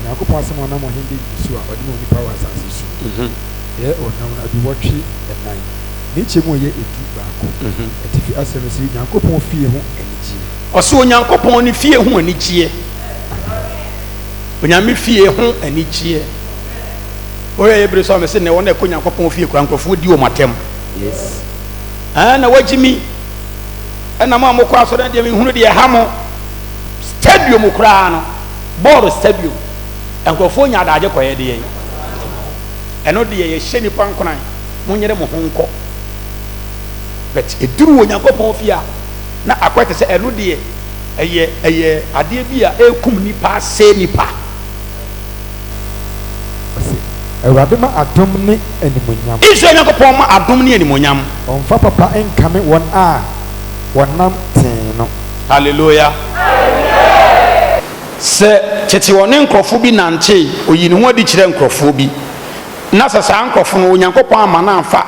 Onyankopɔn asɛm a ɔnam ɔhene Dawid so a ɔde ma onipa wɔ asase so no, yɛ ɔnam no 84, ne kyɛ mu yɛ 11. Atifi asɛm no se, Onyankopɔn fie ho anigyeɛ. Ɔse Onyankopɔn ne fie ho anigyeɛ. Onyame fie ho anigyeɛ. Wohwɛ yɛ bere so a mese nnɛ wɔn a ɛkɔ Nyankopɔn fie koraa nkurɔfoɔ di wɔn atɛm. Yes. Ɛɛ na wagye mi. Ɛna mo a mokɔ asɔre no deɛ mehunu deɛ ɛha mo. Stadium koraa no, bɔɔlo stadium, nkurɔfoɔ nya adagye kɔyɛ deɛ. Ɛno deɛ yɛhyɛ nipa nkoran, monyere mo ho nkɔ. But ɛduru wɔ Nyankopɔn fie a, na akɔyɛ te sɛ ɛno deɛ ɛyɛ ɛyɛ adeɛ bi a ɛrekum nipa asɛe nipa. Ɔse, Awurade ma adom ne animuonyam. Israel Nyankopɔn ma adom ne animuonyam. Ɔmfa papa nkame wɔn a wɔnam tee no. Hallelujah. Sɛ tete ɔne nkurɔfo bi nantee, oyii ne ho adi kyerɛɛ nkurɔfoɔ bi, na sɛ saa nkurɔfo no Onyankopɔn amma no amfa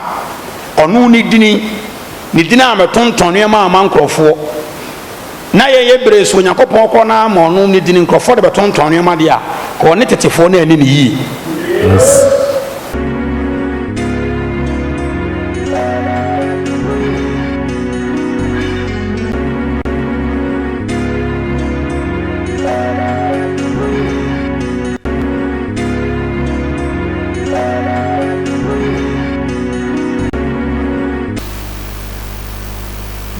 ɔno ne dini, ne dini ammɛtontɔn nneɛma amma nkurɔfoɔ, Na yɛn yɛ bere so Onyankopɔn kɔ na ama ɔno ne dini nkurɔfoɔ de bɛtontɔn nneɛma deɛ a, ka ɔne tetefoɔ no anni no yie. Yes.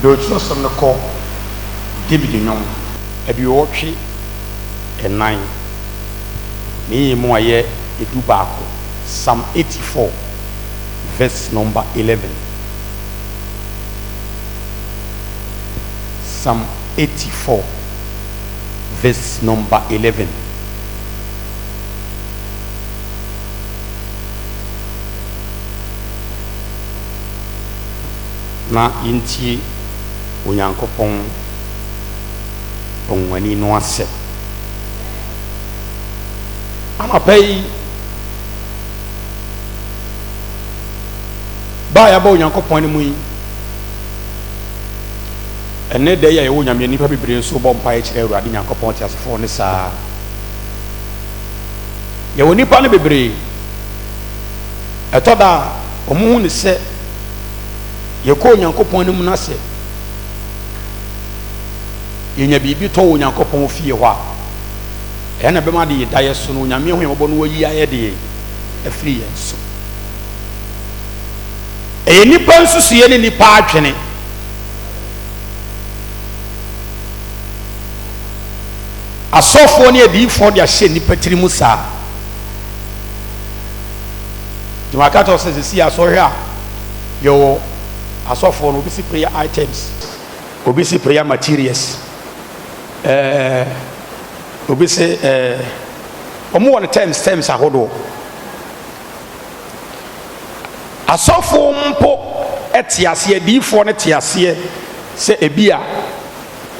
Deɛ ɔtwerɛsɛm no kɔ David Nnwom 84, ne nyiyimu a ɛyɛ 11, Psalm 84 verse number 11. Psalm 84 verse number 11. Na yɛntie Onyankopɔn ɔnwonwani no asɛm. Anɔpa yi, ba a yɛaba Onyankopɔn anim yi, ɛnɛ da yi a yɛwɔ Onyame nnipa bebree nso bɔ mpaeɛ kyerɛ Awurade Nyankopɔn teasefoɔ ne saa. Yɛwɔ nnipa no bebree. Ɛtɔ da a, wɔn hu ne sɛ yɛkɔ Onyankopɔn anim na sɛ yɛnya biribi tɔ wɔ Onyankopɔn fie hɔ a, ɛyɛ na ɛbɛma de yɛda yɛ so no Onyame ahu yɛn mmɔbɔ no wayi ayɛ deɛ afiri yɛn so. Ɛyɛ nnipa nsusuiɛ ne nnipa adwene. Asɔfoɔ ne adiyifoɔ de ahyɛ nnipa tiri mu saa. Nti maka kyerɛ sɛ sisi asɔhwɛ a yɛwɔ asɔfoɔ no obi si prayer items, obi si prayer materials, ɛɛ obi si ɛɛ wɔn wɔ no terms terms ahodoɔ. Asɔfoɔ mpo te aseɛ, adiyifoɔ no te aseɛ sɛ ebi a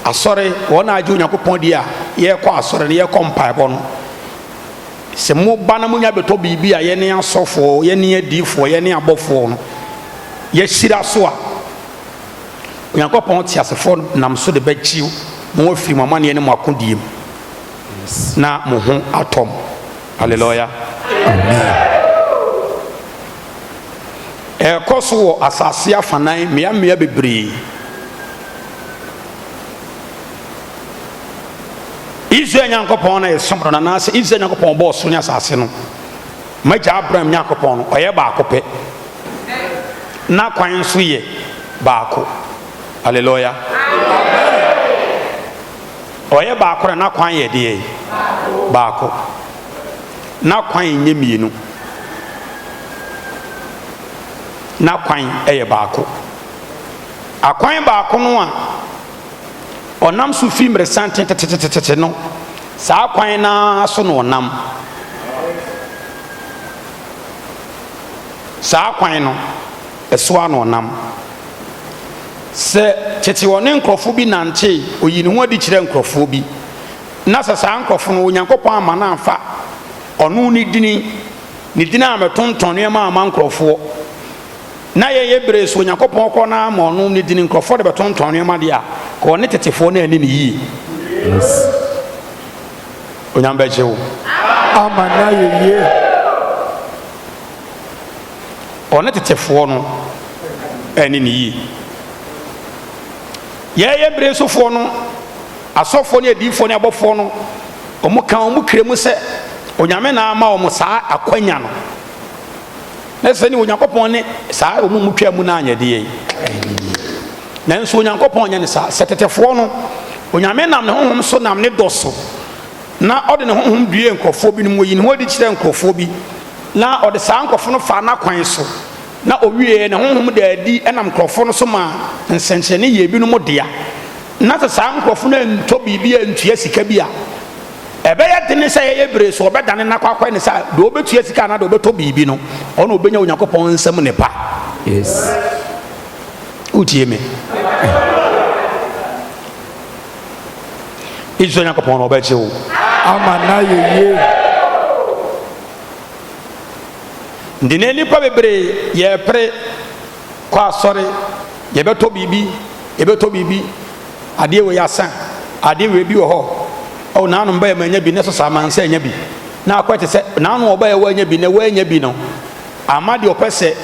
asɔre wɔn a agye Onyankopɔn di a yɛrekɔ asɔre no yɛrekɔ mpaebɔ no. Sɛ moba na monya bɛtɔ biribi a yɛne asɔfoɔ, yɛne adiyifoɔ, yɛne abɔfoɔ no yɛahyira so a, Onyankopɔn teasefoɔ nam so de bɛgye mo afiri mo amanneɛ ne mo akodie mu, na mo ho atɔ mo. Hallelujah. Amen. Ɛrekɔ so wɔ asase afanan mmeammea bebree. Israel Nyankopɔn na yɛsom no, anaasɛ Israel Nyankopɔn ɔbɔɔ soro ne asase no, m'agya Abraham Nyankopɔn no, ɔyɛ baako pɛ. N'akwan nso yɛ baako. Hallelujah. Ɔyɛ baako na n'akwan yɛ deɛ baako. N'akwan nyɛ mmienu. N'akwan yɛ baako. Akwan baako no a ɔnam so fi mmeresanten tetetetete no, saa kwan no ara so na ɔnam. Saa kwan no, ɛso ara na ɔnam. Sɛ tete ɔne nkurɔfo bi nantee, oyii ne ho adi kyerɛɛ nkurɔfoɔ bi, na sɛ saa nkurɔfo no, Onyankopɔn amma no amfa ɔno ne dini, ne dini ammɛtontɔn nneɛma amma nkurɔfoɔ, Na yɛn yɛ bere so Onyankopɔn kɔ na ama ɔno ne dini nkurɔfoɔ de bɛtontɔn nneɛma deɛ a, ka ɔne tetefoɔ no anni no yie. Yes. Onyame bɛgye wo. Ama no ayɛ yie. Ɔne tetefoɔ no anni no yie. Yɛyɛ bere sofoɔ no, asɔfoɔ ne adiyifoɔ ne abɔfoɔ no, wɔka wɔn kra mu sɛ Onyame na ama wɔn saa akwanya no. Na sɛ ne Onyankopɔn ne saa wɔn mu twaa mu no anyɛ deɛ. Nanso Onyankopɔn nyɛ ne saa. Sɛ tetefoɔ no, Onyame nam ne honhom so nam ne dɔ so na ɔde ne honhom due nkurɔfoɔ binom, ɔyi ne ho adi kyerɛ nkurɔfoɔ bi, na ɔde saa nkurɔfoɔ no faa n'akwan so, na ɔwieɛ ne honhom daa adi nam nkurɔfoɔ no so maa nsɛnkyerɛnne yɛɛ binom dea, na sɛ saa nkurɔfoɔ no antɔ biribi antua sika bi a, ɛbɛyɛ dene sɛ yɛyɛ bere so ɔbɛdane no akɔ akɔyɛ ne sɛ deɛ ɔbɛtua sika anaa deɛ ɔbɛtɔ biribi no, ɔno ɔbɛnya Onyankopɔn nsam nnepa. Yes. Wotie me? Israel Nyankopɔn no ɔbɛgye wo. Ama no ayɛ yie. Nti na nnipa bebree yɛpere kɔ asɔre, yɛbɛtɔ biribi, yɛbɛtɔ biribi, adeɛ wei asa, adeɛ wei bi wɔ hɔ, ɔwɔ nanom bɛyɛ ma anya bi, ne so saa mansa anya bi. Na akɔ te sɛ nanom ɔbɛyɛ wanya bi, na wanya bi no, ama deɛ ɔpɛ sɛ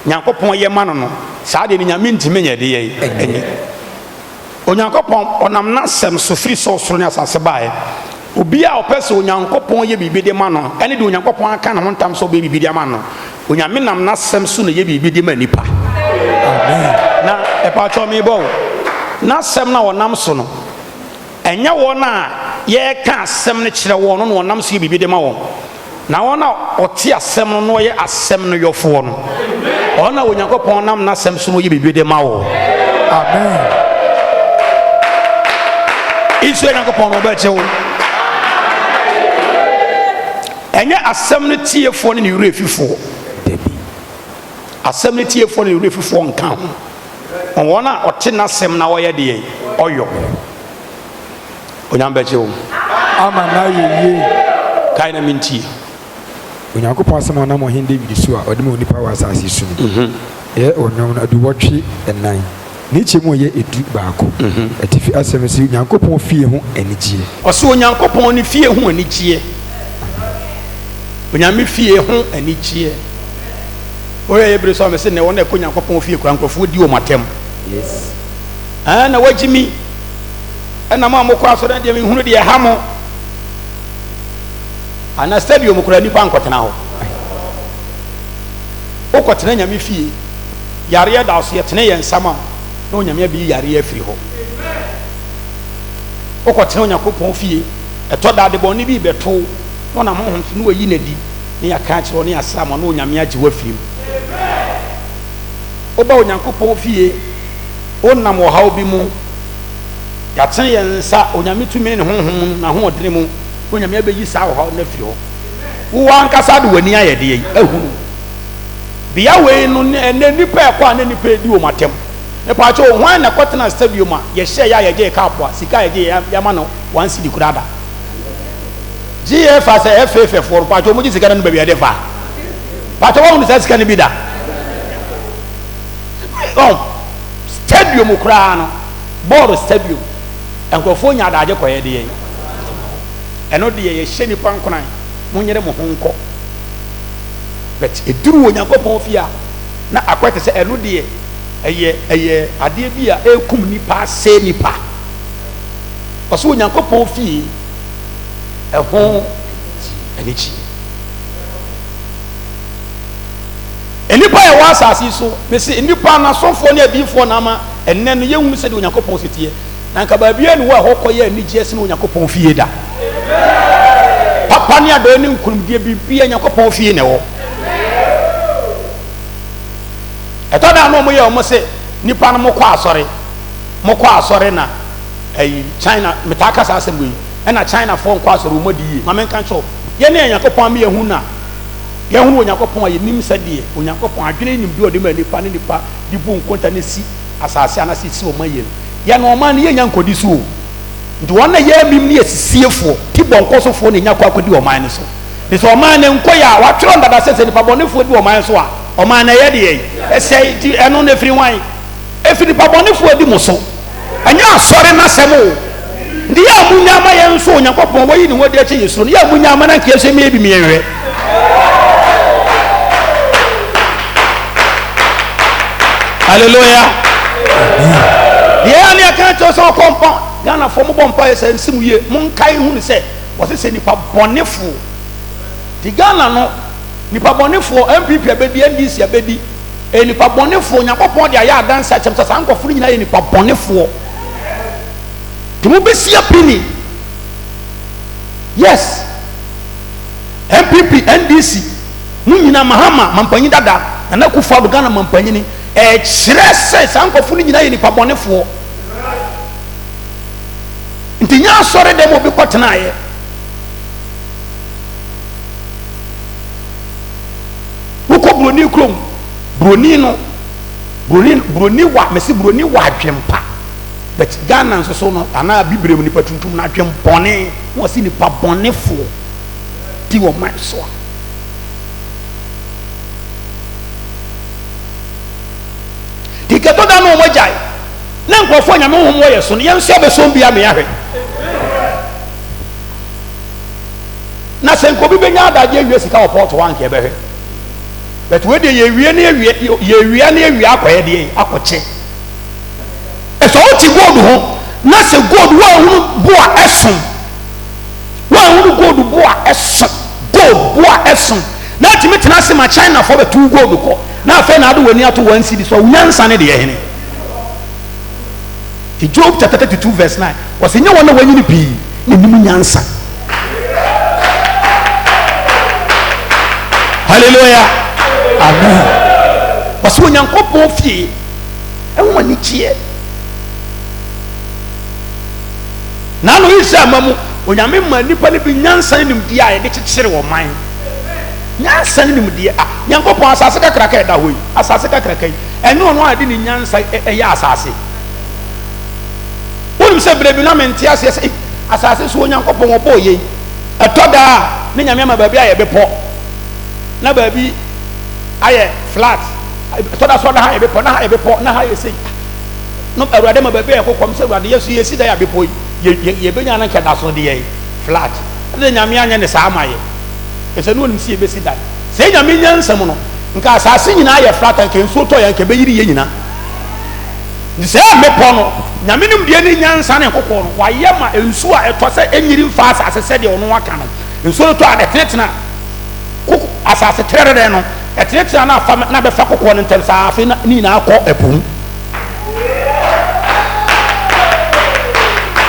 Nyankopɔn yɛ ma no no, saa deɛ no Nyame ntumi nyɛ deɛ ɛnyɛ. Onyankopɔn, ɔnam N'asɛm so firi sɛ ɔsoro ne asase baeɛ. Obiara a ɔpɛ sɛ Onyankopɔn yɛ biribi de ma no, ɛne deɛ Onyankopɔn aka ne ho ntam sɛ ɔbɛyɛ biribi de ama no. Onyame nam N'asɛm so na ɛyɛ biribi de ma nnipa. Amen. Na ɛpakyɛw mebɔ wo, N'asɛm no a ɔnam so no, Ɛnyɛ wɔn a yɛreka asɛm no kyerɛ wɔn no na ɔnam so yɛ biribi de ma wɔn, na wɔn a wɔte asɛm no na wɔyɛ asɛm no yɔfoɔ no, wɔn na Onyankopɔn nam n'asɛm so na ɔyɛ biribi de ma wɔn. Amen. Israel Nyankopɔn no ɔbɛgye wo. Ɛnyɛ asɛm no tiefoɔ ne ne werɛ fifoɔ. Dabi. Asɛm no tiefoɔ ne ne werɛ fifoɔ nka ho. Wɔn a ɔte n'asɛm na ɔyɛ deɛ ɔyɔ. Onyame bɛgye wo. Ama no ayɛ yie. Kae na mentie. Onyankopɔn asɛm a ɔnam Ɔhene Dawid so a ɔde ma onipa wɔ asase so no, ɛyɛ ɔnwom no aduwɔtwe nnan, ne kyɛ mu ɔyɛ edu baako. Atifi asɛm se, Onyankopɔn fie ho anigyeɛ. Ɔse Onyankopɔn ne fie ho anigyeɛ. Onyame fie ho anigyeɛ. Wohwɛ yɛ bere so a mese nnɛ wɔn a ɛkɔ Nyankopɔn fie koraa nkurɔfoɔ di wɔn atɛm. Yes. Ɛɛ na wagyi mi. Ɛna mo a mokɔ asɔre no deɛ menhunu deɛ ɛha mo. Ana stadium koraa nipa nkɔtena hɔ. Wokɔtena Nyame fie, yareɛ da so yɛtene yɛn nsa ma wo na Onyame abɛyi yareɛ afiri hɔ. Wokɔtena Onyankopɔn fie, ɛtɔ da adebɔne bi bɛto wo na ɔnam honhom so na wayi no adi. Ne yɛaka akyerɛ wo ne yɛasra ama na Onyame agye wo afiri mu. Woba Onyankopɔn fie, wonam ɔhaw bi mu, yɛatene yɛn nsa Onyame tumi ne ne honhom mu, n'ahoɔdene mu, na Onyame abɛyi saa ɔhaw no afiri hɔ. Wo ankasa de w'ani ayɛ deɛ ahunu. Bea wei no, ɛnɛ nnipa ɛkɔ a na nnipa edi wɔn atɛm. Mepaakyɛw, hwan na ɛkɔtena stadium a yɛhyɛɛ yɛ a yɛgyee cup a sika a yɛgye yɛama no one cedi koraa da? GFA sɛ FA fɛfoɔ no paatwa wɔn gye sika no no baabi a yɛde fa paatwa wɔn ahunu saa sika no bi da wɔn stadium koraa no bɔɔl stadium nkurɔfoɔ nya adagye kɔyɛ deɛ ɛno deɛ yɛhyɛ nipa nkoran mo nyere mo ho nkɔ but eduru wɔ Nyankopɔn fie a na akɔyɛ te sɛ ɛno deɛ ɛyɛ ɛyɛ adeɛ bi a ɛrekum nipa asɛe nipa ɔsɛ Onyankopɔn fie ɛho anigyeɛ. Nnipa a ɛwɔ asase yi so, mese nnipa n'asɔfoɔ ne adiyifoɔ na ama ɛnnɛ no yɛnhunu sɛdeɛ Onyankopɔn si teɛ. Na nka baabiara nni hɔ a ɛhɔ kɔyɛ anigyeɛ sene Onyankopɔn fie da. Papa ne adɔeɛ ne nkonimdie, biribiara Nyankopɔn fie na ɛwɔ. Ɛtɔ da a na wɔyɛ wɔn se nnipa no mokɔ asɔre, mokɔ asɔre na ɛyi China, metaa ka saa asɛm wei. Ɛna China foɔ nkɔ asɔre wɔn adi yie. Ma menka nkyerɛ wo, yɛne a Nyankopɔn ama yɛahu no a, yɛahunu Onyankopɔn a yɛnim sɛdeɛ Onyankopɔn adwene ne nimdeɛ a ɔde ma nnipa ne nnipa de bu nkonta ne si asase anaasɛ si ɔman yie no, yɛn ɔman no yɛnnya nkɔdi so o. Nti wɔn a yɛamim ne asisiefoɔ, ti bɔnkɔsofoɔ na ɛnya kɔ akɔdi ɔman no so. Nti sɛ ɔman no nkɔ yie a, wɔatwerɛ no dada sɛ sɛ nnipa bɔnefoɔ di ɔman so a, ɔman no ɛyɛ deɛn? Ɛsɛe. Nti ɛno no ɛfiri hwan? Ɛfiri nnipa bɔnefoɔ adi mo so. Ɛnyɛ asɔre no asɛm o. Nti yɛ a munya ama yɛn nso Onyankopɔn wayi ne ho adi akyerɛ yɛn suro no, yɛ a munya ama na nka yɛn nso yɛmmɛyɛ bi mmiɛnhwɛ. Hallelujah. Deɛ a ne yɛka kyerɛ sɛ ɔkɔ mpa Ghanafoɔ mobɔ mpa yɛ sɛ nsi mu yie monkae hunu sɛ wɔse sɛ nipa bɔnefoɔ ti Ghana no nipa bɔnefoɔ NPP abɛdi NDC abɛdi ɛyɛ nipa bɔnefoɔ Nyankopɔn de ayɛ adanse akyɛm sɛ saa nkurɔfoɔ no nyinaa yɛ nipa bɔnefoɔ nti mobɛsi apini yes NPP NDC mo nyinaa Mahama mampanyin dada Nana Akufo Addo Ghana mampanyini ɛkyerɛ sɛ saa nkurɔfoɔ no nyinaa yɛ nipa bɔnefoɔ nti nyɛ asɔre dɛm obi kɔtenaeɛ wokɔ buroni kurom buroni no buroni buroni wa mesi buroni wa adwempa but Ghana nso so no anaa bibire mu nipa tuntum no adwempɔne na wɔsi nipa bɔnefoɔ di wɔn man so a Nti kɛtɔ da no wɔn agyae na nkurɔfoɔ nyame honhom wɔ yɛ so no yɛn nso yɛbɛsɔn bi ame ahwɛ na sɛ nka obi bɛnya adagye awie sika wɔ pɔɔto hɔ anka yɛbɛhwɛ but wei deɛ yɛwie ne awie yɛwia ne awie akɔyɛ deɛ akɔkyɛ ɛsɛ wote gold ho na sɛ gold woahunu bo a ɛso Woanhunu gold bo a ɛso, gold bo a ɛso, na atumi tena ase ma Chinafoɔ bɛto gold kɔ, na afei na ade w'ani ato one cedi so a, wo nyansa ne deɛ hene? Nti Job chapter 32 verse 9, wɔse nyɛ wɔn a wɔanyini pii na ɛnim nyansa. Hallelujah. Amen. Wɔse Onyankopɔn fie ɛho anigyeɛ. Naano Israel mma mu, Onyame maa nnipa no bi nyansa ne nimdeɛ a yɛde kyekyere ɔman. Nyansa ne nimdeɛ a Nyankopɔn, asase kakraka a ɛda hɔ yi, asase kakraka yi, ɛnyɛ ɔno a ɛde ne nyansa ɛyɛ asase. Wonim sɛ berɛ bi na mente aseɛ sɛ asase so Onyankopɔn ɔbɔɔ yei. Ɛtɔ da a ne Nyame ama baabi ayɛ bepɔ, na baabi ayɛ flat. Ɛtɔ da so na ha yɛ bepɔ, na ha yɛ bepɔ, na ha yɛ sei. No Awurade ma baabi a yɛkɔ kɔm sɛ Awurade yɛso yɛsi dan a bepɔ yi yɛ yɛbɛnya no nka da so de yɛn flat ɛde Nyame anyɛ ne saa ama yɛ ɛsɛ ne onim sɛ yɛbɛsi dan sɛ Nyame nyansa mu no nka asase nyinaa yɛ flat nka nsuo tɔ yɛ nka ɛbɛyiri yɛ nyina nti sɛ mmepɔ no Nyame nim deɛ ne nyansa ne nkokoɔ no wayɛ ma nsuo a ɛtɔ sɛ ɛnyiri mfa asase sɛdeɛ ɔno aka no nsuo no tɔ a ɛtenetena koko asase trɛrɛrɛ no ɛtenetena na afa na bɛfa kokoɔ no ntɛm saa afei na ne nyinaa kɔ ɛpo mu.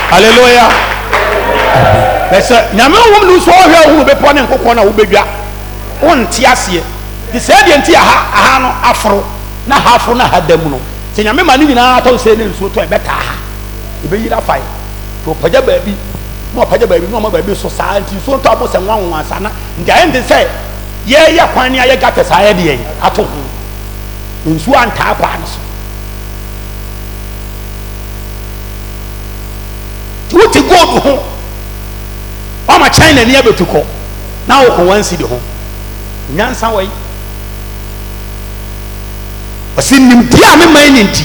Hallelujah. Na sɛ Nyame honhom no nso ɔhwɛ ohunu bepɔ ne nkokoɔ no a wobɛdwa wonte aseɛ. Nti sɛ deɛ nti aha aha no aforo na ha aforo na ha da mu no sɛ Nyame ma ne nyinaa atɔ sɛ ne nsuo tɔ ɛbɛtaa ha ɛbɛyiri afa yɛ. Nti ɔpagya baabi na ɔpagya baabi na ɔma baabi so saa nti nsuo ntɔ abo sɛ nwanwa saa na nti ayɛ nte sɛ yɛyɛ kwan ne ayɛ gutters ayɛ deɛ ato ho. Nsuo antaa kwaa no so. Nti wote gold ho wama China ni abɛtu kɔ na wokɔ one cedi ho nyansa wɔ yi. Ɔsi nimdeɛ a mema yi ne nti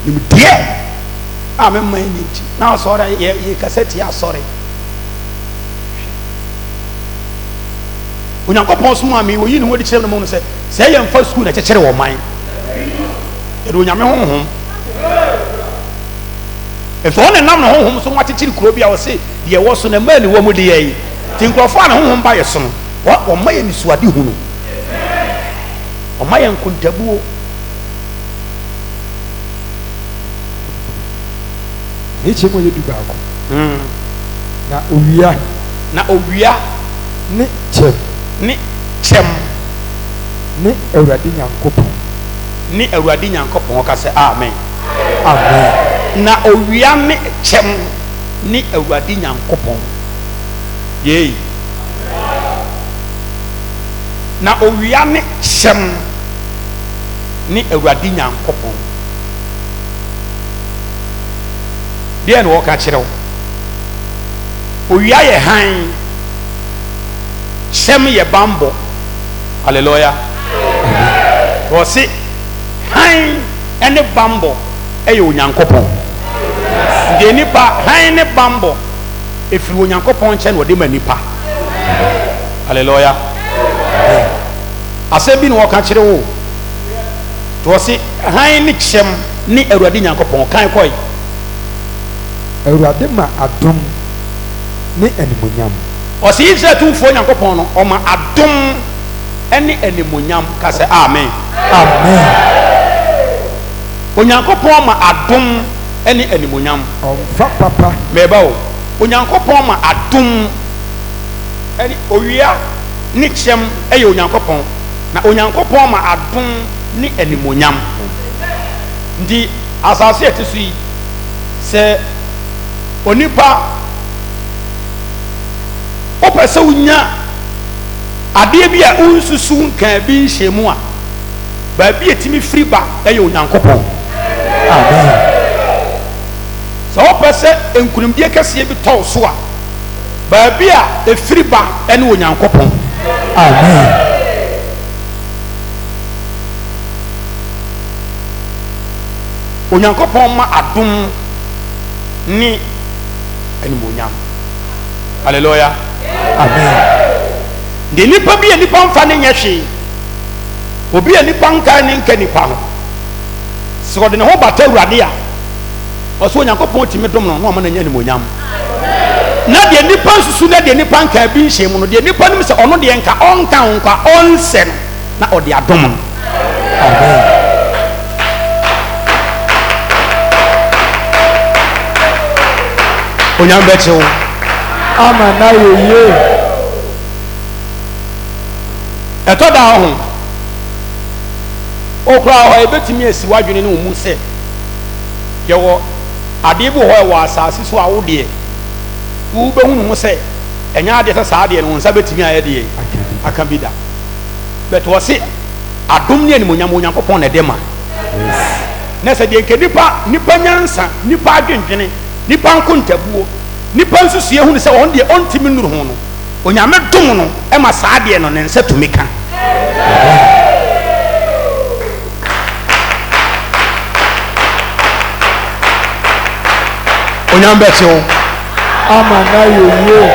nimdeɛ a mema yi ne nti na asɔre yɛ yɛ kasa tia asɔre. Onyankopɔn somaa me, wɔyii ne ho adi kyerɛɛ me no sɛ, sɛ yɛ mfa sukuu na ɛkyekyere wɔ man. Yɛde Onyame honhom. Nso ɔne nam ne honhom so akyekyere kuro bi a ɔse deɛ ɛwɔ so na ɛma aniwa mu deɛ yi. Nti nkurɔfoɔ a ne honhom ba yɛ so no, wɔma yɛ nisuade hunu. Wɔma yɛ nkontabuo. Ne kyɛ mu yɛ dubaako. Na owia. Na owia. Ne kyɛm. Ne kyɛm. Ne Awurade Nyankopɔn. Ne Awurade Nyankopɔn. Ka sɛ, Amen. Amen. Na owia ne kyɛm ne Awurade Nyankopɔn. Yei. Na owia ne kyɛm ne Awurade Nyankopɔn. Deɛ na wɔka kyerɛ wo? Owia yɛ hann, kyɛm yɛ bammɔ. Hallelujah. Wɔse hann ne bammɔ yɛ Onyankopɔn. Nti nnipa, hann ne bammɔ, ɛfiri Onyankopɔn nkyɛn na ɔde ma nnipa. Hallelujah. Asɛm bi na wɔka kyerɛ wo. Nti wɔse hann ne kyɛm ne Awurade Nyankopɔn. Kan kɔe. Awurade ma adom ne animuonyam. Ɔse Israel Tumfoɔ Nyankopɔn no, ɔma adom ne animuonyam. Ka sɛ, Amen. Amen. Onyankopɔn ma adom ne animuonyam. Ɔmfa papa. Meba o. Onyankopɔn ma adom ne owia ne kyɛm yɛ Onyankopɔn. Na Onyankopɔn ma adom ne animuonyam. Nti asase a ɛte so yi, sɛ onipa wopɛ sɛ wonya adeɛ bi a wonsusu nkaa bi nhyɛ mu a, baabi a ɛtumi firi ba yɛ Onyankopɔn. Amen. Sɛ wopɛ sɛ nkunimdie kɛseɛ bi tɔ wo so a, baabi a ɛfiri ba ne Onyankopɔn. Amen. Onyankopɔn ma adom ne animuonyam. Hallelujah. Amen. Deɛ nipa bi a nipa nfa ne nyɛ hwee, obi a nipa nkae ne nka nipa ho, sɛ ɔde ne ho bata Awurade a, ɔsɛ Onyankopɔn tumi dom no na ɔma no anya animuonyam. Na deɛ nipa nsusu na deɛ nipa nka bi nhyɛ mu no, deɛ nipa nim sɛ ɔno deɛ nka ɔnka ho nka ɔnsɛ no, na ɔde adom no. Amen. Onyame bɛkye wo. Ama na yɛ yie. Ɛtɔ da ho. Okura hɔ ebetumi asi w'adwene ne wo mu sɛ yɛwɔ adeɛ bi wɔ hɔ ɛwɔ asase so a wo deɛ wobɛhunu ho sɛ ɛnyɛ adeɛ sɛ saa adeɛ no wo nsa bɛtumi ayɛ deɛ aka bi da. But wɔse adom ne animuonyam Onyankopɔn na ɛde ma. Na sɛ deɛ nka nipa nipa nyansa, nipa adwendwene, nipa nkontabuo, nipa nsusuiɛ hunu sɛ ɔno deɛ ɔntumi nnuru ho no, Onyame dom no ma saa adeɛ no ne nsa tumi ka. Onyame bɛkye wo. Ama no ayɛ yie.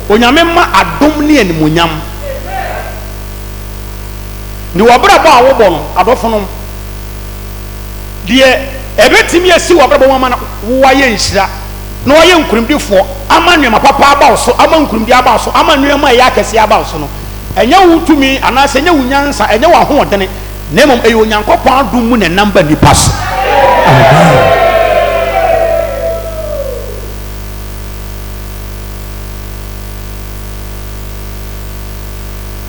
Onyame ma adom ne animuonyam. Ne w'abrabɔ a wobɔ no, adɔfonom, deɛ ɛbɛtumi asi w'abrabɔ mu ama no woayɛ nhyira na woayɛ nkonimdifoɔ, ama nneɛma papa aba wo so, ama nkonimdie aba wo so, ama nneɛma a ɛyɛ akɛseɛ aba wo so no, ɛnyɛ wo tumi anaasɛ ɛnyɛ wo nyansa, ɛnyɛ w'ahoɔdene, na mmom ɛyɛ Onyankopɔn adom mu na ɛnam ba nnipa so. Amen.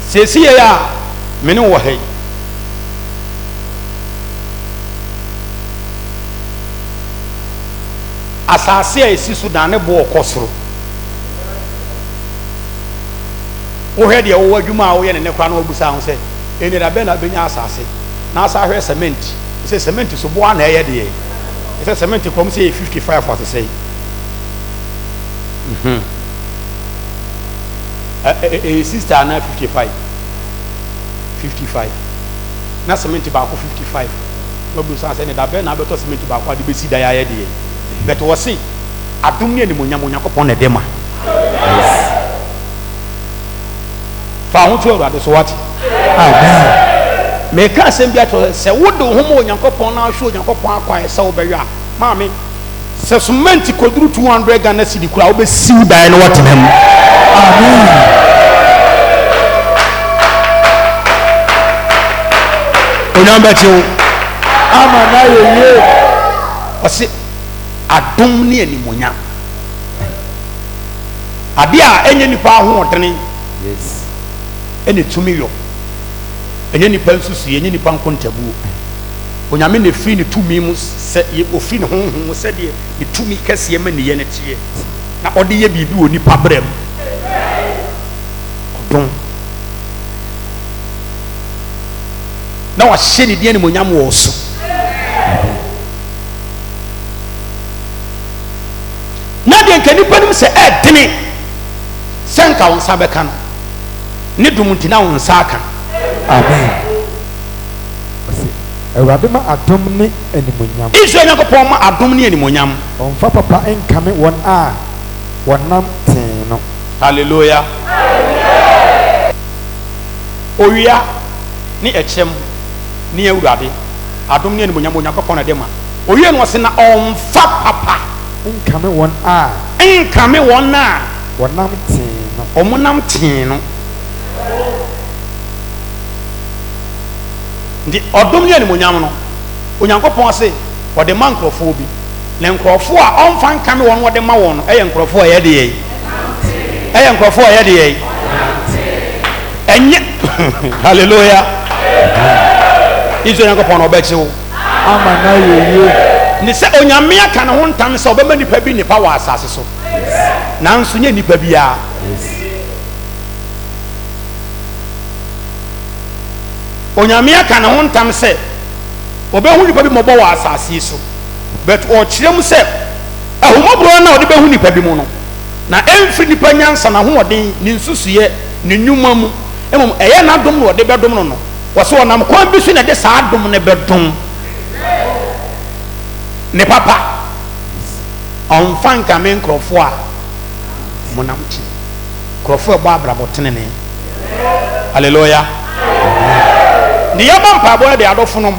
Seesei a me ne wo wɔ ha yi, asase a esi so dan ne bo ɔkɔ soro. Wohwɛ deɛ wowɔ adwuma a woyɛ ne ne koraa na wabisa ho sɛ, ɛnni da bɛn na wobɛnya asase na asa ahwɛ cement sɛ cement so boa na ɛyɛ deɛ ɛsɛ cement kɔm sɛ yɛ 55 asesɛ yi. Mhm. Ɛyɛ 60 anaa 55? 55. Na cement baako 55. Wabu nsa sɛ ne da bɛn na abɛtɔ cement baako ade bɛsi dan ayɛ deɛ. But wɔse adom ne animuonyam Onyankopɔn na ɛde ma. Fa ho to Awurade so wate. Amen. Meka asɛm bi akyerɛ sɛ wode wo ho ma Onyankopɔn na ahwɛ Onyankopɔn akwan sɛ wobɛyɛ a, maame Sɛ cement kɔduru 200 Ghana cedi koraa a, wobɛsi wo dan na woatena mu. Amen. Onyame bɛkye wo. Ama no ayɛ yie. Ɔse adom ne animuonyam. Adeɛ a ɛnyɛ nipa ahoɔdene Yes. ɛna ɛtumi yɔ. Ɛnyɛ nipa nsusuiɛ, ɛnyɛ nipa nkontabuo. Onyame na ɛfiri ne tumi mu sɛ ɔfiri ne honhom mu sɛdeɛ ne tumi kɛseɛ ma nneyɛ no teɛ na ɔde yɛ biribi wɔ nipa berɛ mu. Ɔdom. Na wahyɛ ne din animonyam wɔ so. Na deɛ nka nipa nim sɛ ɛdene sɛ nka wo nsa bɛka no, ne dom nti na wo nsa aka. Amen. Ɔse. Awurade ma adom ne animuonyam. Israel Nyankopɔn ma adom ne animuonyam. Ɔmfa papa nkame wɔn a wɔnam tee no. Hallelujah. Owia ne ɛkyɛm ne Awurade adom ne animuonyam Onyankopɔn na ɛde ma. Owie no ɔse na ɔmfa papa. Nkame wɔn a. Nkame wɔn a. Wɔnam tee no. Wɔnam tee no. Nti ɔdom ne animuonyam no, Onyankopɔn se ɔde ma nkurɔfoɔ bi. Na nkurɔfoɔ a ɔmfa nkame wɔn na ɔde ma wɔn no yɛ nkurɔfoɔ a ɛyɛ deɛn? Ɛyɛ nkurɔfoɔ a ɛyɛ deɛn? Ɛnyɛ hallelujah. Israel Nyankopɔn na ɔbɛgye wo. Ama no ayɛ yie. Ne sɛ Onyame aka ne ho ntam sɛ ɔbɛma nipa bi nnepa wɔ asase so. Nanso nyɛ nipa biara. Onyame aka ne ho ntam sɛ ɔbɛhu nipa bi mmɔbɔ wɔ asase yi so, but ɔkyerɛ mu sɛ ahummɔborɔ no a ɔde bɛhu nipa bi mu no, na ɛmfiri nipa nyansa, n'ahoɔden, ne nsusuiɛ, ne nnwuma mu, mmom ɛyɛ n'adom na ɔde bɛdom no no. Wɔsɛ ɔnam kwan bi so na ɛde saa adom no bɛdom ne papa. Ɔmfa nkame nkurɔfoɔ a wɔnam te, nkurɔfoɔ a ɛbɔ abrabɔ tenenee. Hallelujah. Ne yɛbɔ mpaebɔ yɛ de adɔfonom.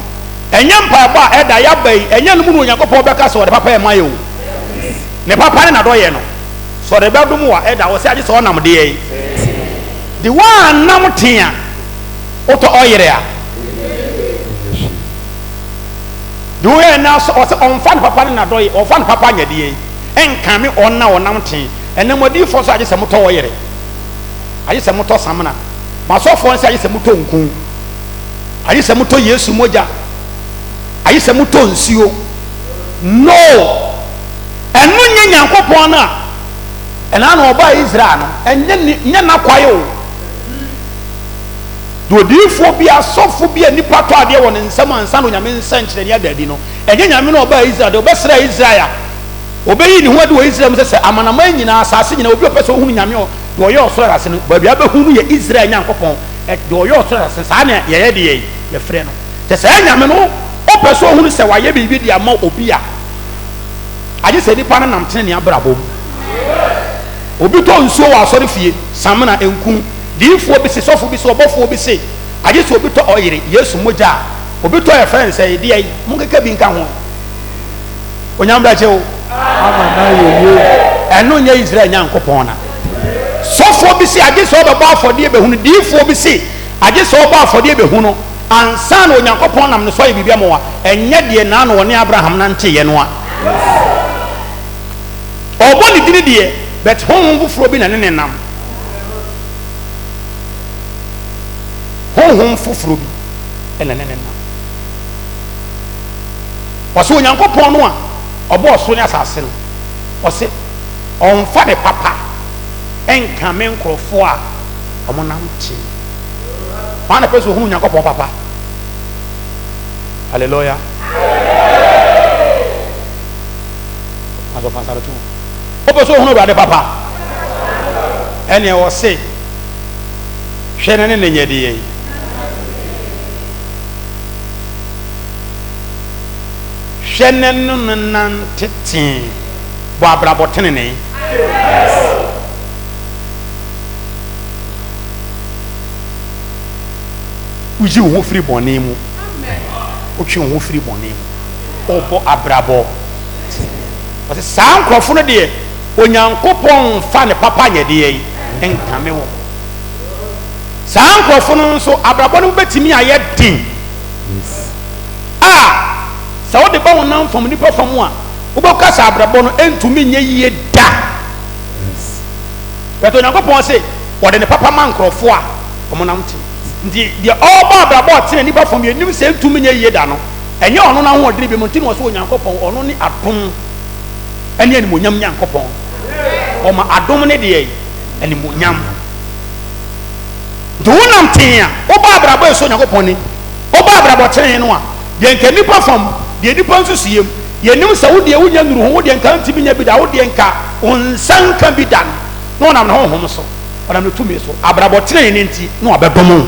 Ɛnyɛ mpaebɔ a ɛda yɛaba yi, ɛnyɛ no mu na Onyankopɔn bɛka sɛ ɔde papa ɛma yɛ o. Ne papa ne n'adɔyɛ no, sɛ ɔde bɛdom wa ɛda wɔ sɛ agye sɛ ɔnam deɛ yi. De woannam tee a, wotɔ ɔyere a. De woyɛ na sɛ ɔsɛ ɔmfa ne papa ne n'adɔyɛ, ɔmfa ne papa nyɛ deɛ yi, ɛnkame ɔn na ɔnam tee. Ɛnam adiyifoɔ so agye sɛ motɔ ɔyere. Agye sɛ motɔ samina. Mo asɔfoɔ nso agye sɛ motɔ nku. Agye sɛ motɔ Yesu mogya. Agye sɛ motɔ nsuo. No! Ɛno nyɛ Nyankopɔn no a ɛna na ɔbaa Israel no. Ɛnyɛ ne nyɛ n'akwae o. Deɛ odiyifoɔ bi, asɔfo bi a nnipa tɔ adeɛ wɔ ne nsam ansa na Onyame nsɛnkyerɛnne ada adi no, ɛnyɛ Nyame no a ɔbaa Israel deɛ ɔbɛsraa Israel a Obeyi ne ho adi wɔ Israel mu sɛ sɛ amanaman nyinaa, asase nyinaa, obi a ɔpɛ sɛ ohunu Nyame ɔ, deɛ ɔyɛ ɔsoro asase no, baabi a bɛhu no yɛ Israel Nyankopɔn, ɛ, deɛ ɔyɛ ɔsoro asase no, saa na yɛyɛ deɛ yɛfrɛ no. Sɛ saa Nyame no, wopɛ sɛ ohunu sɛ wayɛ biribi de ama obi a, agye sɛ nipa no nam tenenee abrabɔ mu. Obi tɔ nsuo wɔ asɔre fie, samena, nku, diyifoɔ bi se, sɔfo bi se, ɔbɔfoɔ bi se, agye sɛ obi tɔ ɔyere, Yesu mogya a, obi tɔ yɛfrɛ no sɛ, deɛ, monkeka bi nka ho. Onyame bɛgye wo. Ama no ayɛ yie. Ɛno nyɛ Israel Nyankopɔn na. Sɔfoɔ bi se agye sɛ ɔbɛbɔ afɔdeɛ bɛhu no, diyifoɔ bi se agye sɛ ɔbɔ afɔdeɛ bɛhu no ansa na Onyankopɔn nam ne so ayɛ biribi ama wo a, ɛnyɛ deɛ na na ɔne Abraham nanteeɛ no a. Ɔbɔ ne dini deɛ, but honhom foforɔ bi na ne ne nam. Honhom foforɔ bi na ne ne nam. Ɔse Onyankopɔn no a ɔbɔɔ soro ne asase no, ɔse ɔmfa ne papa nkame nkorɔfoɔ a wɔnam tee. Hwan na pɛ sɛ ohunu Onyankopɔn papa? Hallelujah. Asɔfo asare to. Wopɛ sɛ ohunu Awurade papa? Ɛneɛ ɔse hwɛ ne ne ne nyɛ deɛ yi. Hwɛ ne ne no nante tee, bɔ abrabɔ tenenee. Woyi wo ho firi bɔne mu, wotwe wo ho firi bɔne mu, wobɔ abrabɔ tenenee. Ɔsɛ saa nkurɔfo no deɛ, Onyankopɔn mfa ne papa nyɛ deɛ yi nkame wɔn. Saa nkurɔfo no nso, abrabɔ no bɛtumi ayɛ den. A Sɛ wode ba honam fam nnipa fam a, wobɛka sɛ abrabɔ no ntumi nyɛ yie da. But Onyankopɔn se ɔde ne papa ma nkurɔfoɔ a wɔnam te. Nti deɛ ɔrebɔ abrabɔ a ɔtene nnipa fam yɛnim sɛ ntumi nyɛ yie da no, ɛnyɛ ɔno n'ahoɔdene bi mu nti na ɔsɛ Onyankopɔn, ɔno ne adom ne animuonyam Nyankopɔn. Ɔma adom ne deɛ animuonyam. Nti wonam tee a, wobɔ abrabɔ a ɛsɔ Onyankopɔn ani, wobɔ abrabɔ trenee no a, deɛ nka nnipa fam, deɛ nnipa nsusuiɛ mu, yɛnim sɛ wo deɛ wonnya nnuru ho, wo deɛ nka wontumi nyɛ bi da, wo deɛ nka wo nsa nka bi da no, na ɔnam ne honhom so, ɔnam ne tumi so, abrabɔ trenee no nti, na wabɛdom wo.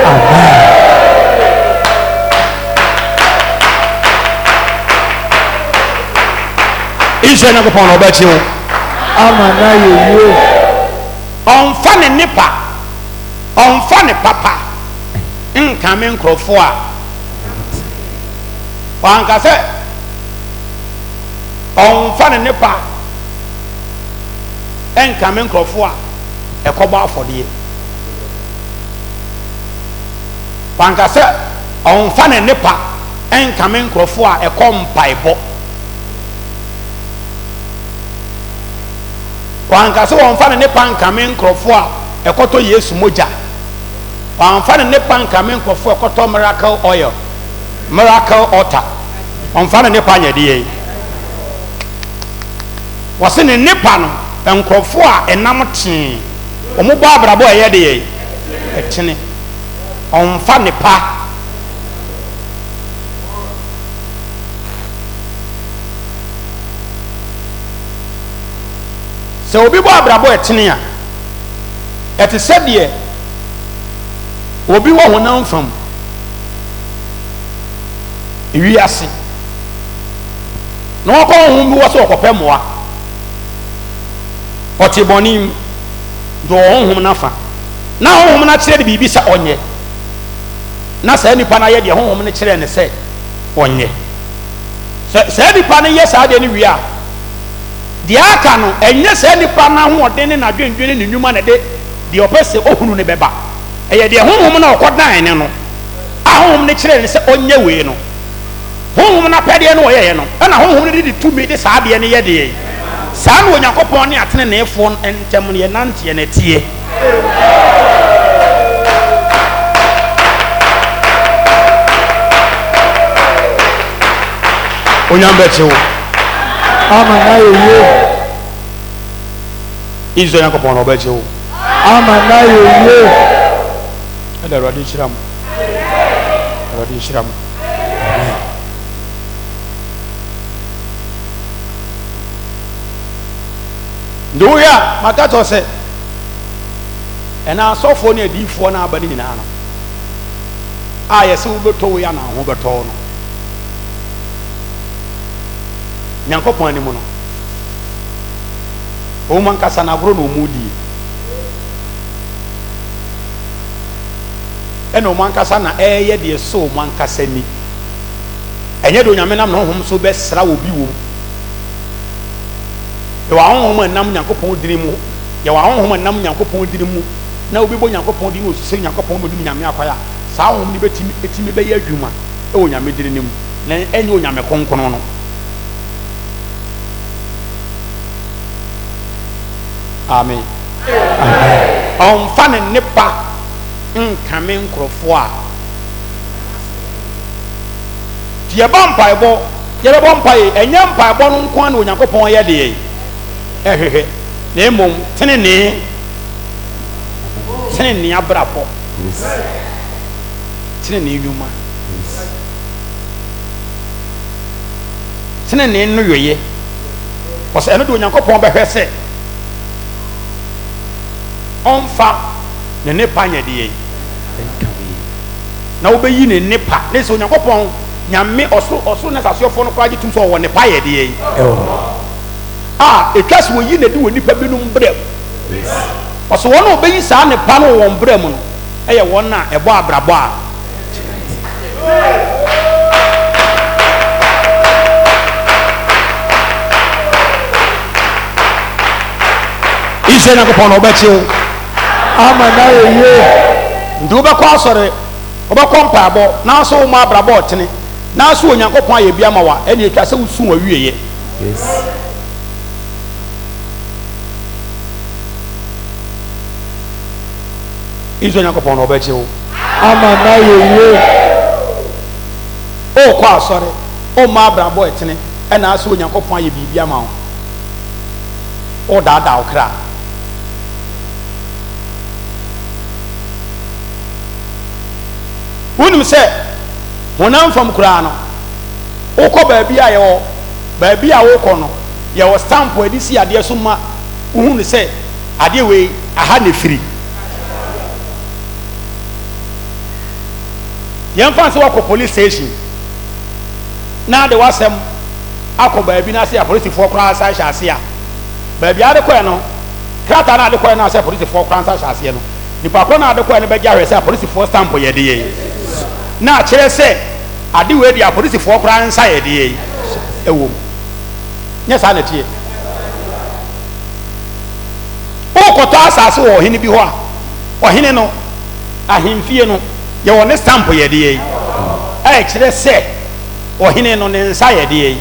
Amen. Israel Nyankopɔn na ɔbɛkye wo. Ama no ayɛ yie. Ɔmfa ne nnepa, ɔmfa ne papa nkame nkurɔfoɔ a. Wanka sɛ ɔmfa ne nnepa nkame nkurɔfoɔ a ɛkɔbɔ afɔdeɛ. Wanka sɛ ɔmfa ne nnepa nkame nkurɔfoɔ a ɛkɔ mpaebɔ. Wanka sɛ wɔmfa ne nnepa nkame nkurɔfoɔ a ɛkɔtɔ Yesu mogya. Wamfa ne nnepa nkame nkurɔfoɔ a ɛkɔtɔ miracle oil, miracle altar. Ɔmfa ne nnepa nyɛ deɛ. Wɔse ne nnepa no, nkurɔfoɔ a ɛnam tee, wɔn bɔ abrabɔ a ɛyɛ deɛ ɛtene. Ɔmfa nnepa. Sɛ obi bɔ abrabɔ a ɛtene a, ɛte sɛ deɛ obi wɔ honam fam wiase na ɔkɔ honhom bi wɔ sɛ ɔkɔpɛ mmoa. Ɔte bɔne mu, nti ɔwɔ honhom no afa. Na honhom no akyerɛ no biribi sɛ ɔnyɛ. Na saa nipa no ayɛ deɛ honhom no kyerɛɛ no sɛ ɔnyɛ. Sɛ saa nipa no yɛ saa deɛ no wie a, deɛ aka no, ɛnyɛ saa nipa no ahoɔden ne n'adwendwene ne ne nnwuma na ɛde deɛ ɔpɛ sɛ ɔhunu no bɛba. Ɛyɛ deɛ honhom no a ɔkɔdan ne no, a honhom no kyerɛɛ no sɛ ɔnyɛ wei no, honhom no apɛdeɛ no ɔyɛeɛ no, ɛna honhom no de ne tumi de saa adeɛ no yɛ deɛ. Saa na Onyankopɔn ne ateneneefoɔ ntam no yɛnanteɛ no teɛ. Onyame bɛkye wo. Ama no ayɛ yie. Israel Nyankopɔn na ɔbɛkye wo. Ama no ayɛ yie. Ɛda Awurade nhyira mo. Awurade nhyira mo. Nti wohwɛ a, maka kyerɛ sɛ ɛna asɔfoɔ ne adiyifoɔ no aba no nyinaa no a yɛsɛ wobɛtɔ wei anaa ho bɛtɔ no Nyankopɔn anim no wɔn ankasa no agorɔ na wɔn die ɛna wɔn ankasa na ɛyɛ deɛ so wɔn ankasa ni ɛnyɛ deɛ Onyame nam ne honhom so bɛsra obi wɔ mu Yɛwɔ ahonhom a ɛnam Nyankopɔn dini mu. Yɛwɔ ahonhom a ɛnam Nyankopɔn dini mu. Na obi bɔ Nyankopɔn din na osisi Nyankopɔn na onim Nyame akwan a, saa honhom no betumi etumi bɛyɛ adwuma wɔ Nyame dini no mu, na ɛnyɛ Onyame kronkron no. Amen. Ɔmfa ne nnepa nkame nkurɔfoɔ a. Nti yɛba mpaebɔ, yɛbɛbɔ mpae, ɛnyɛ mpaebɔ no nko ara na Onyankopɔn yɛ deɛ ɛhwehwɛ, na mmom tenenee, tenenee abrabɔ, tenenee nnwuma, tenenee nneyɔeɛ. Ɔsɛ ɛno de Onyankopɔn bɛhwɛ sɛ ɔmfa ne nnepa nyɛ deɛ na wobɛyi ne nnepa ne sɛ Onyankopɔn Nyame ɔsoro ɔsoro ne asaseɔfoɔ no koraa gye tom sɛ ɔwɔ nnepa yɛ deɛ yi a ɛtwa sɛ wɔyi n'adi wɔ nnipa binom berɛ mu. Ɔsɛ wɔn a wɔbɛyi saa nnepa no wɔ wɔn berɛ mu no yɛ wɔn a ɛbɔ abrabɔ a Israel Nyankopɔn na ɔbɛkye wo ama no ayɛ yie. Nti wobɛkɔ asɔre Wobɛkɔ mpaebɔ, nanso wommɔ abrabɔ a ɔtene, nanso Onyankopɔn ayɛ bi ama wo a, ɛnneɛ ɛtwa sɛ wosu w'awieɛ. Israel Nyankopɔn na ɔbɛgye wo. Ama no ayɛ yie. Wokɔ asɔre, wommɔ abrabɔ a ɛtene, ɛna asɛ Onyankopɔn ayɛ biribi ama wo. Wodaadaa wo kra. Wonim sɛ honam fam koraa no, wokɔ baabi a yɛwɔ baabi a wokɔ no, yɛwɔ stamp a yɛde si adeɛ so ma wohu no sɛ adeɛ wei aha na ɛfiri. Yɛmfa no sɛ woakɔ police station na de w'asɛm akɔ baabi na sɛ apolisifoɔ koraa nsa hyɛ aseɛ a, baabi a ade kɔɛ no, krataa no a ade kɔɛ no a sɛ apolisifoɔ koraa nsa hyɛ aseɛ no, nipa korɔ no a ade kɔɛ no bɛgye ahwɛ sɛ apolisifoɔ stamp yɛ deɛ na akyerɛ sɛ ade wei deɛ apolisifoɔ koraa nsa yɛ deɛ ɛwɔ mu. Nyɛ saa na ɛteɛ. Wokɔtɔ asase wɔ ɔhene bi hɔ a, ɔhene no ahemfie no yɛwɔ ne stamp yɛ deɛ a ɛkyerɛ sɛ ɔhene no ne nsa yɛ deɛ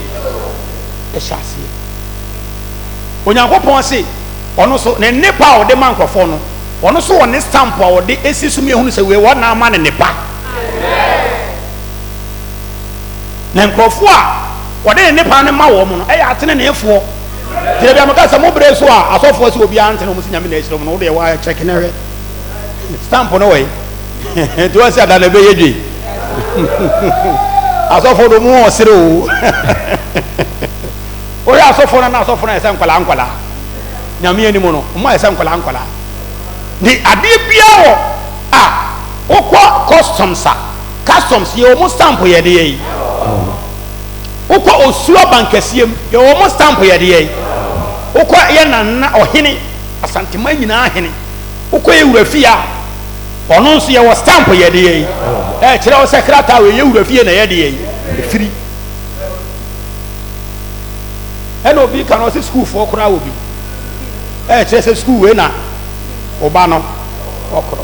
ɛhyɛ aseɛ. Onyankopɔn se ɔno so ne nnepa a ɔde ma nkurɔfoɔ no, ɔno so wɔ ne stamp a ɔde esi so mmiehunu sɛ wei wɔn na ama ne nnepa. Na nkurɔfoɔ a wɔde ne nnepa no ma wɔn no ɛyɛ ateneneefoɔ. Tena bia meka sɛ mo bere so a asɔfoɔ sɛ obiara ntene wɔn sɛ Nyame na ahyira wɔn no, wo deɛ wa check na hwɛ. Stamp no wɔ yi. Nti wɔn sɛ ada na ɛbɛyɛ dwe. Asɔfoɔ do mu ɔsere o. Wohwɛ asɔfoɔ no na asɔfoɔ no ayɛ sɛ nkwadaa nkwadaa. Nyame anim no, wɔn ayɛ sɛ nkwadaa nkwadaa. Ne adeɛ biara wɔ a wokɔ customs a, customs yɛ wɔn stamp yɛ deɛ yi. Wokɔ osuo abankɛseɛ mu yɛ wɔn stamp yɛ deɛ yi. Wokɔ yɛ nana ɔhene Asanteman nyinaa hene. Wokɔ yɛ wura fie a, ɔno nso yɛwɔ stamp yɛ deɛ yi. Ɛkyerɛ wo sɛ krataa wei yɛ wura fie na yɛ deɛ yi. Ɛfiri. Ɛna obi ka no ɔsɛ sukuufoɔ koraa wɔ bi. Ɛkyerɛ sɛ sukuu wei na ɔba no ɔkorɔ.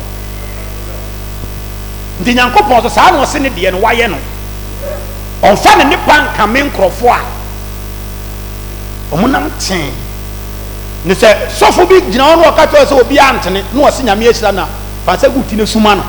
Nti Nyankopɔn so saa na ɔse ne deɛ no wayɛ no. Ɔmfa ne nnepa nkame nkurɔfoɔ a wɔnam tee. Ne sɛ sɔfo bi gyina hɔ na ɔka kyerɛ sɛ obiara ntene na ɔse Nyame ahyira no a, fa nsa gu ti no suma no.